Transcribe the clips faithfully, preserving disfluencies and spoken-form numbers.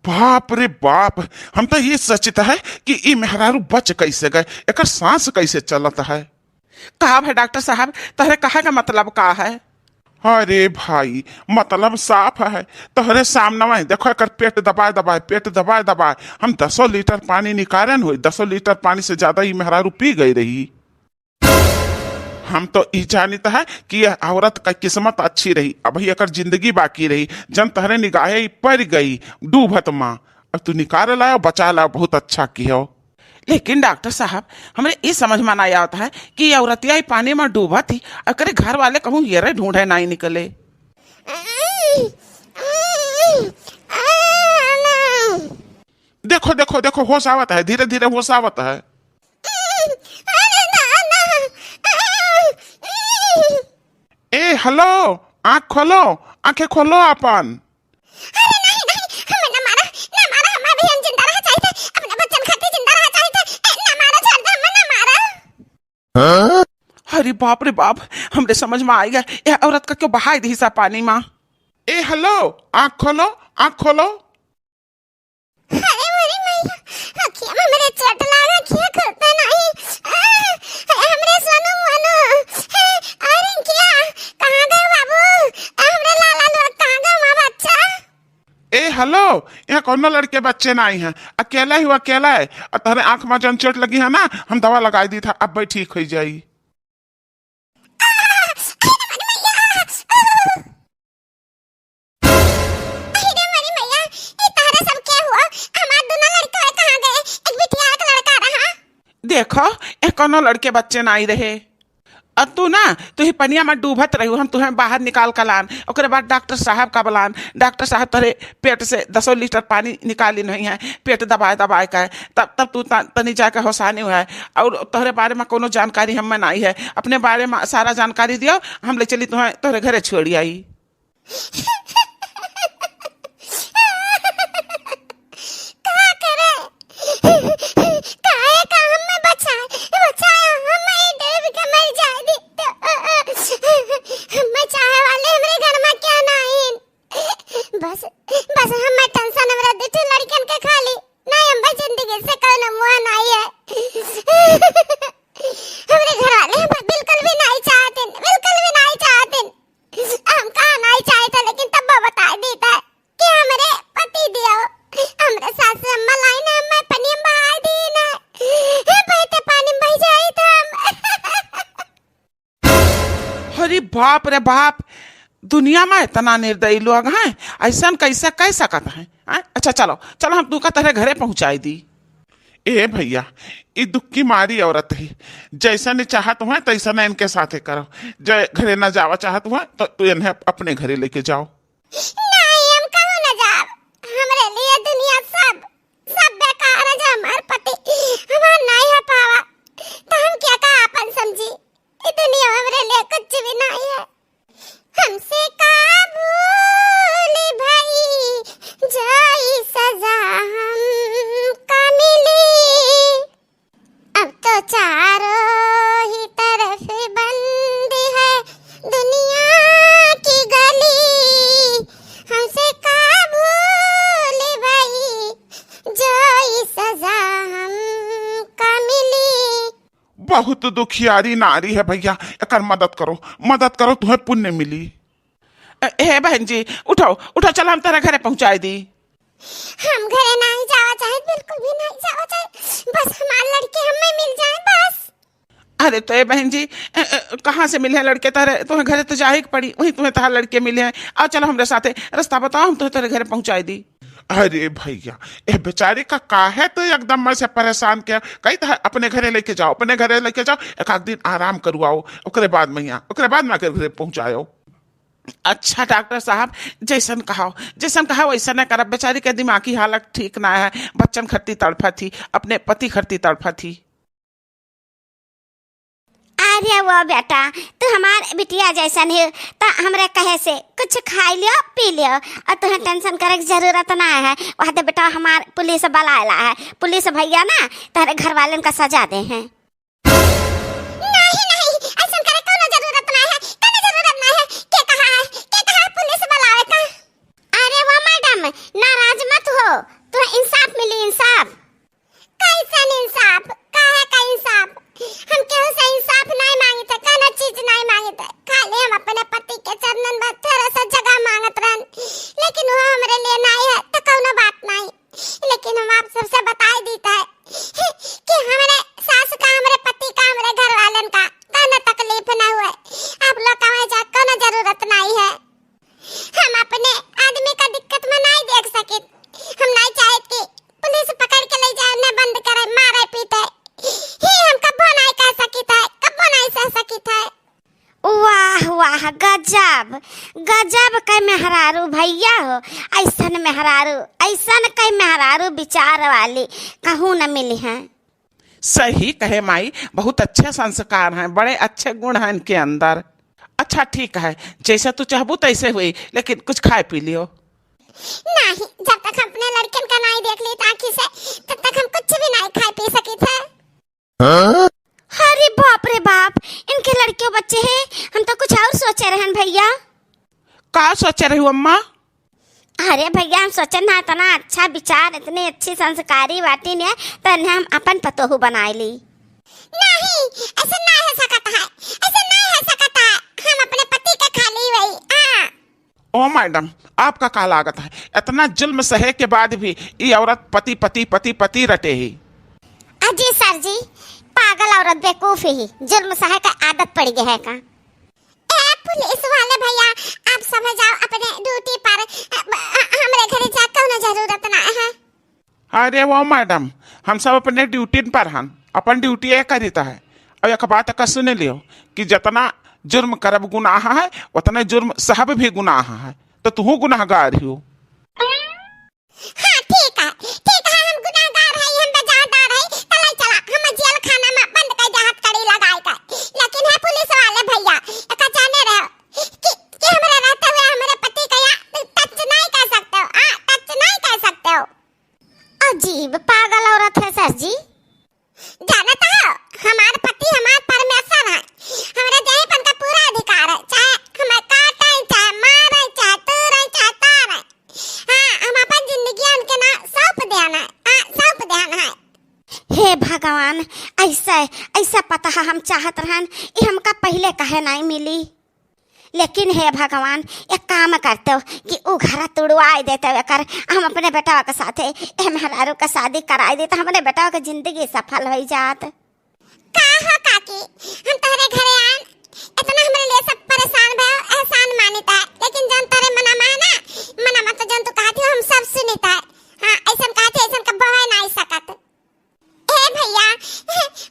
बाप रे बाप, हम तो ये सोचित है कि ई मेहरारू बच कैसे गए, एकर सांस कैसे चलत है। का है डॉक्टर साहब, तोहरे कहे का मतलब का है? अरे भाई, मतलब साफ है, तोहरे सामने में देखो, एकर पेट दबाए दबाए, पेट दबाए दबाए हम दसों लीटर पानी निकारेन होई, दसों लीटर पानी से ज्यादा ई मेहरारू पी गई रही। हम तो ई जानित है कि यह औरत का किस्मत अच्छी रही, अबही एकर जिंदगी बाकी रही, जन तोहरे निगाहे ई पड़ गई डूबत माँ। अब तू निकाल लायो, बचा लायो, बहुत अच्छा किहो। लेकिन डॉक्टर साहब, हमरे ई समझ में ना आवत है कि ये औरतिया ई पानी में डूबत ही, एकरे घर वाले कहूँ हेरे ढूंढे नाई निकले। देखो, देखो, देखो, होश आवत है, धीरे धीरे होश आवत है। ए, हेलो, आँख खोलो, आँखें खोलो अपन। अरे नहीं, नहीं, हमें ना मारा, ना मारा, हमें भी हम जिंदा रहा चाहिए थे, अपने बच्चन खातिर जिंदा रहा चाहिए थे। ए, ना मारा, छोड़ दे, हमें ना मारा। अरे बाप रे बाप, हमरे समझ में आइगा, यह औरत का क्यों बहाई दी सा पानी में। ए, हेलो, आँख खोलो, आँख खोलो। अरे मोरी मैया, अखिया में हमरे चोट लागा, अखिया खुलते नहीं। आ, अरे हमरे सोनू मोनू, हे, अरे क्या, कहाँ गए बाबू? आ, हमरे लाला लोग कहाँ गए, माँ बच्चा? ए, हेलो, यहाँ कौनो लड़के बच्चे नहीं हैं, अकेला ही वो अकेला है। और तोहरे आँख में जौन चोट लगी है ना, हम दवा लगाई दी था, अब भाई ठीक हो जाई। अरे मोरी मैया, ई तहरा सब के हुआ? हमार दुनो लड़का है, कहाँ गए? एक बिटिया, एक लड़का रहा। देखो, ए कौनो लड़के बच्चे नाई रहे। और तू ना, तू ही पनिया में डूबत रही, हम तुहें बाहर निकाल के लान, ओकरे बाद डॉक्टर साहब का बुलान, डॉक्टर साहब तोहरे पेट से दसों लीटर पानी निकाली नहीं है, पेट दबाए दबाए का है, तब, तब तू त-, तनी जाके होशानी हुआ है। और तोहरे बारे में कोनो जानकारी हमें नाई है, अपने बारे में सारा जानकारी दियो, हम ले चली तुहें तोहरे घरे छोड़ी आई। का करे? काहे का हमें बचाए, बचाए, हमें डूब के मर जाए दी। हमें चाहे वाले हमरे घर में क्या नाई? बस, बस हमें tension हमरा दू ठो लड़कन के खाली, नहीं हम बस जिंदगी से कौनो मुआ नाई है। हमरे घर वाले हम बिल्कुल भी नाई चाहते, बिल्कुल भी नाई चाहते। हम कहा नाई चाहते, लेकिन तब वो बता देता है कि हमरे पति दियो, हमरे सास अम्मा लाई ना, हमें पानी में बहाई दी ना। हे बहते पानी में बह जाई तो हम। अरे बाप रे बाप, दुनिया में इतना निर्दयी लोग हैं, ऐसन कैसे कह सकत हैं? हैं? अच्छा चलो, चलो हम तुका तोहरे घरे पहुँचाई दी। ए भैया, ई दुख की मारी औरत है, जैसा नहीं चाहत हुआ तैसा ना इनके साथे करो। जय घरे ना जावा चाहत हुआ तो तू इन्हें अपने घरे लेके जाओ। नहीं, हम कहूँ ना जाब, हमरे लिए दुनिया सब, सब बेकार है। जो हमार पति हमार नहीं हो पावा तो हम क्या का आपन समझी? ई दुनिया हमरे लिए कुछ भी नहीं है। हमसे का भूल भई, जो ई सजा हमका मिली। अब तो चारों ही तरफ बंद है दुनिया की गली। हमसे का भूल भई, जो ई सजा हमका मिली। बहुत दुखियारी नारी है भैया, एकर मदद करो, मदद करो, तुम्हें पुण्य मिली। ए, हे बहन जी, उठो, उठो, चलो हम तोहरे घरे पहुँचाई दी। हम घरे नहीं जावा चाहे, बिल्कुल भी नहीं जावा चाहे, बस हमार लड़के हमें मिल जाए बस। अरे तो ए बहन जी, ए, ए, कहाँ से मिले हैं लड़के तोहरे? तुम्हें घरे तो जाए के पड़ी, वहीं तुम्हें तोहार लड़के मिले हैं। आओ चलो हमरे साथे, रास्ता बताओ, हम तुम्हें तोहरे घरे पहुँचाई दी। अरे भैया, ए बेचारी का काहे तो एकदम मैं से परेशान किया, कही तो अपने घरे लेके जाओ, अपने घरे लेके जाओ, एक आध दिन आराम करवाओ, ओकरे बाद में यहाँ, ओकरे बाद में आके घरे पहुँचाओ। अच्छा डॉक्टर साहब, जैसन कहाओ, जैसन कहाओ वैसन न करब। बेचारी के दिमागी हालत ठीक ना है, बच्चन खरती तड़फत ही, अपने पति खरती तड़फत ही। अरे वो बेटा, तू हमार बिटिया जैसन ही, त हमरे कहे से कुछ खाई लियो, पी लियो, और तुहें tension करे की जरूरत ना है। वह दे बेटा, हमार पुलिस बुलाएला है, पुलिस भैया ना तोहरे घर वालन का सजा दे हैं। नहीं, नहीं, ऐसन करे कौनो जरूरत ना है, कौनो जरूरत ना है। के कहा है, के कहा है पुलिस बुलावे का? अरे वो मैडम, नाराज मत हो, ओ, तोहे इंसाफ मिली, इंसाफ। कैसन इंसाफ? काहे का इंसाफ? हम केहू से इंसाफ नाहीं मांगित है, कौनो चीज नाहीं मांगित है। खाली हम अपने पति के चरणन में थोड़ा सा जगह मांगत रहन, लेकिन वो हमरे लिए नाहीं है, तो कौनो बात नाहीं। लेकिन हम आप सबसे बताई दीत है कि हमरे सास का, हमरे पति का, हमरे घर वालन का कौनो तकलीफ न हुए। आप लोग का वहाँ जाए कौनो जरूरत नाहीं है। हम अपने आदमी का दिक्कत में नाहीं देख सकित। हम नाहीं चाहित कि पुलिस पकड़ के ले जाए, न बंद करे, मारे पीटे। ही हम कब्बो नाहीं कह सकित है, कब्बो नाहीं सह सकित है। वाह, वाह, गजब, गजब कै मेहरारू भइया हो। अइसन मेहरारू, अइसन कै मेहरारू विचार वाली कहूँ न मिली हैं। सही कहे माई, बहुत अच्छे संस्कार हैं, बड़े अच्छे गुण हैं इनके अंदर। अच्छा ठीक है, जैसे तू चाहबू तैसे हुई, लेकिन कुछ खाए पी लियो। नहीं, जब तक हम अपने लड़कन का नाहीं देख ली आँखी से, तब तक हम कुछ भी नाहीं खाए पी सकित है। हाँ? अरे बाप रे बाप, इनके लड़के बच्चे हैं, हम तो कुछ और सोचे रहन भइया। का सोचे रही अम्मा? अरे भइया, हम सोचन ना, इतना अच्छा विचार, इतनी अच्छी संस्कारी बाटी ने, तो इन्हें हम अपन पतोहू बनाए ली। नहीं, ऐसे ना हो सकत है, ऐसे ना हो सकत है। हम अपने पति के खाली वही, हाँ। ओ मैडम, आपका का लागत है, इतना जुल्म सहे के बाद भी ई औरत पति, पति, पति, पति रटे ही? अजी सर जी, पागल औरत बेवकूफ ही, जुल्म सहे का आदत पड़ गया है का? ए पुलिस वाले भइया, आप समझ आओ अपने ड्यूटी पर, अ, अ, हमरे घरे जा कौनो जरूरत ना है। अरे वो मैडम, हम सब अपने ड्यूटी पर हन, अपन ड्यूटी ये करीत है। अब एक बात का सुन लियो कि जितना जुर्म करब गुनाह है, उतने जुर्म सहब भी गुनाह है, तो तुहू गुनाहगार हो। हाँ, ठीक है, ठीक है, हम गुनाहगार है, हम बजादार है, तो ले चला, हम जेल खाना में बंद कर दे, हथकड़ी लगाए के। लेकिन है पुलिस वाले भइया, एका जाने रहो कि, कि हमरे रहते हुए हमरे पति का या touch नहीं कर सकते हो, हाँ, touch नहीं कर सकते हो। अजीब पागल औरत है सर जी। जानत हो, हमार पति हमार परमेश्वर है, हमरे देह पर उनका पूरा अधिकार है, चाहे हमें काटे, चाहे मारे, चाहे तूरे, चाहे तारे। हाँ, हम अपन जिंदगी उनके ना सौंप देन है, हाँ, सौंप देन है। हे भगवान, ऐसा, ऐसा पतोह हम चाहत रहन, ई हमका पहिले काहे नाहीं मिली? लेकिन हे भगवान, एक काम करते हो कि ऊ घर तुड़वाए देते हो एकर, हम अपने बेटवा के साथे ए मेहरारू के शादी कराए देते, हमरे बेटवा के जिंदगी सफल हो जात। का हो काकी, हम तोहरे घरे आन, इतना हमरे लिए सब परेशान भए, एहसान मानित है, लेकिन जौन तोहरे मना में है ना, मना में तो जौन तू कहत हो, हम सब सुनित है। हाँ, ऐसन कहत हो, ऐसन कब्बो होए नाहीं सकत। ए भइया,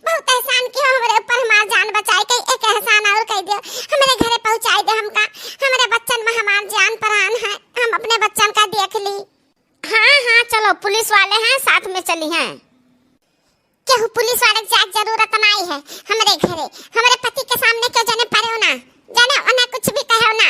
बहुत एहसान किहो हमरे ऊपर, हमार जान बचाए के एक एहसान और कइ दियो, हमरे घरे पहुँचाए दे हमका, हमरे बच्चन में हमार जान परान है, हम अपने बच्चन का देख ली। हाँ, हाँ, चलो, पुलिस वाले हैं, साथ में चली हैं। केहू पुलिस वाले के जाए के जरूरत नाई है। हमरे घरे, हमरे पति के सामने केहू जने परेउ ना, जने ओने कुछ भी कहेउ ना।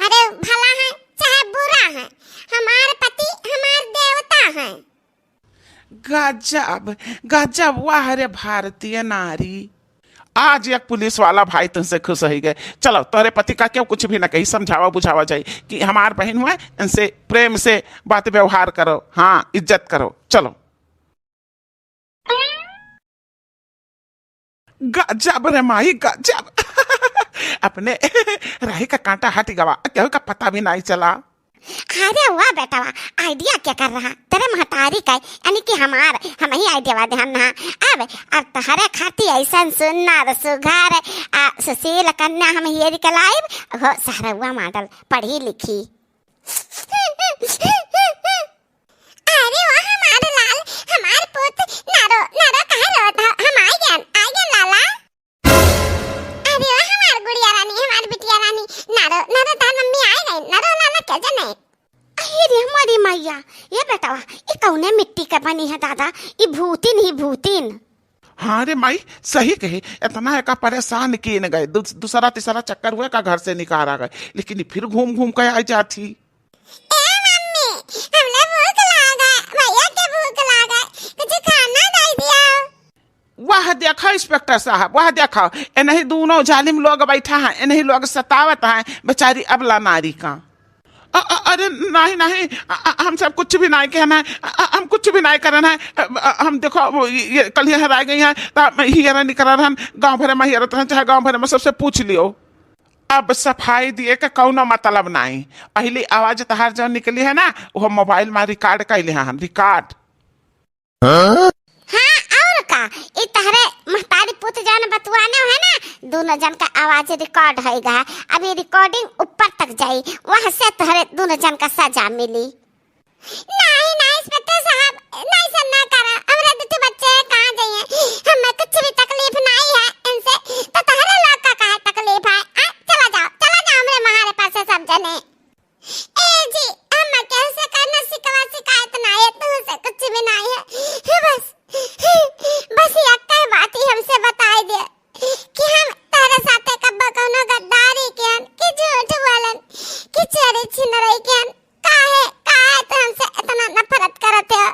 अरे भला है चाहे बुरा है, हमार पति हमार देवता है। गजब, गजब, वाह रे भारतीय नारी। आज एक पुलिस वाला भाई तुमसे खुश होइ गए। चलो, तोहरे पति का केहू कुछ भी ना कही, समझावा बुझावा जाए कि हमार बहिन हुए, इनसे प्रेम से बात व्यवहार करो, हाँ, इज्जत करो। चलो। गजब रे माई, गजब। अपने राही का कांटा हटि गवा, केहू का पता भी नाहीं चला। अरे वाह बेटवा, idea केकर रहा? तोरे महतारी का, यानी कि हमार, हमहीं idea देहन ना। अब, अब तोहरे खातिर अइसन सुन्नर, सुघर, आ, सुशील कन्या हम हेरि के लाइब, हो सहरउआ model, पढ़ी लिखी। अरे वाह हमार लाल, हमार पूत, ना रो, ना रो, काहे रोत हो? हम आइ गएन, आइ गएन लाला। अरे वाह हमार गुड़िया रानी, हमार बिटिया रानी, ना रो, ना रो, तोहार मम्मी आइ गईं, ना रो लाला, केहू जने। अरे रे हमारी मैया, ए बेटवा, ई कउने मिट्टी के बनी है दादा, ई भूतिन ही भूतिन। हाँ रे माई, सही कहे, इतना एका परेशान किन गए, दू-, दूसरा तीसरा चक्कर हुए का घर से निकारा गए, लेकिन ई फिर घूम घूम के आइ जात ही। ए मम्मी, हमले भूख लागे, भइया के भूख लागे, कुछ खाना दइ दियो। वाह देखो इंस्पेक्टर साहब, वाह देखो, एनही दूनों जालिम लोग बैठा हैं, एनही लोग सतावत हैं बेचारी अबला नारी का। अ, अ, अरे नाहीं, नाहीं, अ, अ, हम सब कुछ भी नाहीं कहन है, अ, अ, हम कुछ भी नाहीं करन है। अ, अ, हम देखो, वो ये, ये कल ये हेराय गई है, तो हम हियरा निकरा रहन, गाँव भरे में हियरत रहन, चाहे गाँव भरे में सबसे पूछ लियो। अब सफाई दिए के कौनो मतलब नाहीं। पहली आवाज तहार जो निकली है ना, वो मोबाइल में रिकॉर्ड कैले हैं, रिकॉर्ड। हाँ? हाँ, और का? ई तहरे महतारी पूत जौन बतुआने है ना, दोनों जन का आवाज रिकॉर्ड होइगा। अब ये रिकॉर्डिंग ऊपर तक जाई, वहाँ से तहरे दोनों जन का सजा मिली। नाहीं, नाहीं, इंस्पेक्टर साहब, नाहीं, सब ना करा। हमरा दुइ ठे बच्चे हैं, कहाँ जाइए? हमें कुछ भी तकलीफ नाहीं है इनसे, तो तहरे लोग का काहे तकलीफ है? आ, चला जाओ, चला जाओ, हमरे महारे पास से सब जने। ए जी, हम केहू से कौनो शिकवा शिकायत ना है, तू से कुछ भी ना है। बस, बस यक्कै बात ही हमसे बताई दे कि हम तोहरे साथे कब्बो कौनो गद्दारी कियन, कि झूठ बोलन, कि चोरी छिनरई कियन। काहे, काहे तू हमसे इतना नफरत करत हो?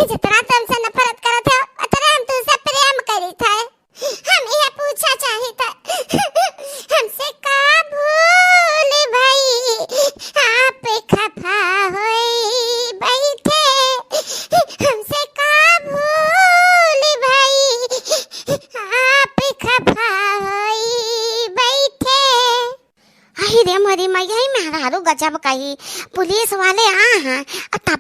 जितना तू हमसे नफरत करत हो, उतना हम तुमसे प्रेम करीत है। हम यह पूछा चाहित है, हमसे का भूल भई, आप खफा होई बैठे, हमसे का भूल भई, आप खफा होई बैठे। अहि रे मोरी मैया, ई मेहरारू गजब कही। पुलिस वाले आ हैं, आ तब,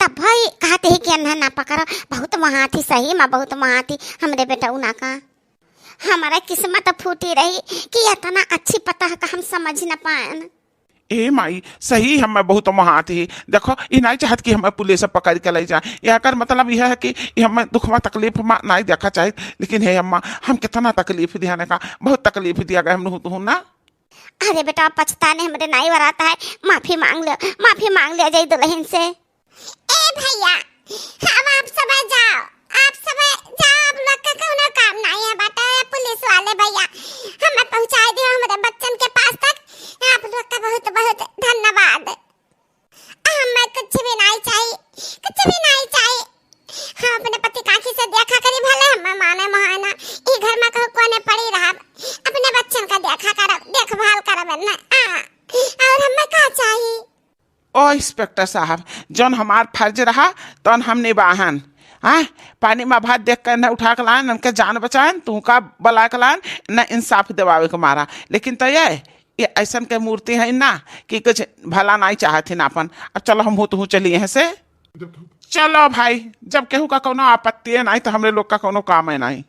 तब ई कहत ही कि एन्हे ना पकड़ो। बहुत महाथी, सही में बहुत महाथी हमरे बेटउना का। हमारा किस्मत फूटी रही कि इतना अच्छी पतोह का हम समझ न पाएन। ए माई, सही हमें बहुत महाथी। देखो, ई नाहीं चाहत कि हमें पुलिस पकड़ के ले जाए। एकर मतलब यह है कि ई हमें दुखवा तकलीफ में नाहीं देखा चाहित, लेकिन हे अम्मा, हम कितना तकलीफ दिया ना का, बहुत तकलीफ दिया गया हम लोग ना। अरे बेटा, पछताने हमरे नाई वरात है, माफी मांग लियो, माफी मांग लियो जाई दुलहिन से। ए भइया, हम आप सबे जाओ, आप सबे जाओ, आप लोग का कौनो काम नाई है बाटे, पुलिस वाले भइया, हमें पहुँचाई दियो हमरे बच्चन के पास तक। आप लोग का बहुत बहुत धन्यवाद। हमें कुछ भी नाई चाही, कुछ भी नाई चाही। हम अपने पति काकी से देखा करी, भले हमें माने मोहाना, ई घर में कहूँ कोने पड़ी रहब, अपने बच्चन का देखा करब, देखभाल करब ना। आ, और हमें का चाही? ओ इंस्पेक्टर साहब, जौन हमार फर्ज रहा, तौन हम निबाहन। हाँ, पानी में भात देख कर न उठा के लान, उनके जान बचाएन, तुहका बला के लान, न इंसाफ देवावे के मारा। लेकिन तो ये, ये ऐसन के मूर्ति है ना कि कुछ भला नाई चाहत ही ना अपन। अब चलो, हम हूँ तुहूँ चली यहाँ से। चलो भाई, जब केहू का कौनो आपत्ति है नाई, तो हमरे लोग का कौनो काम है नाई।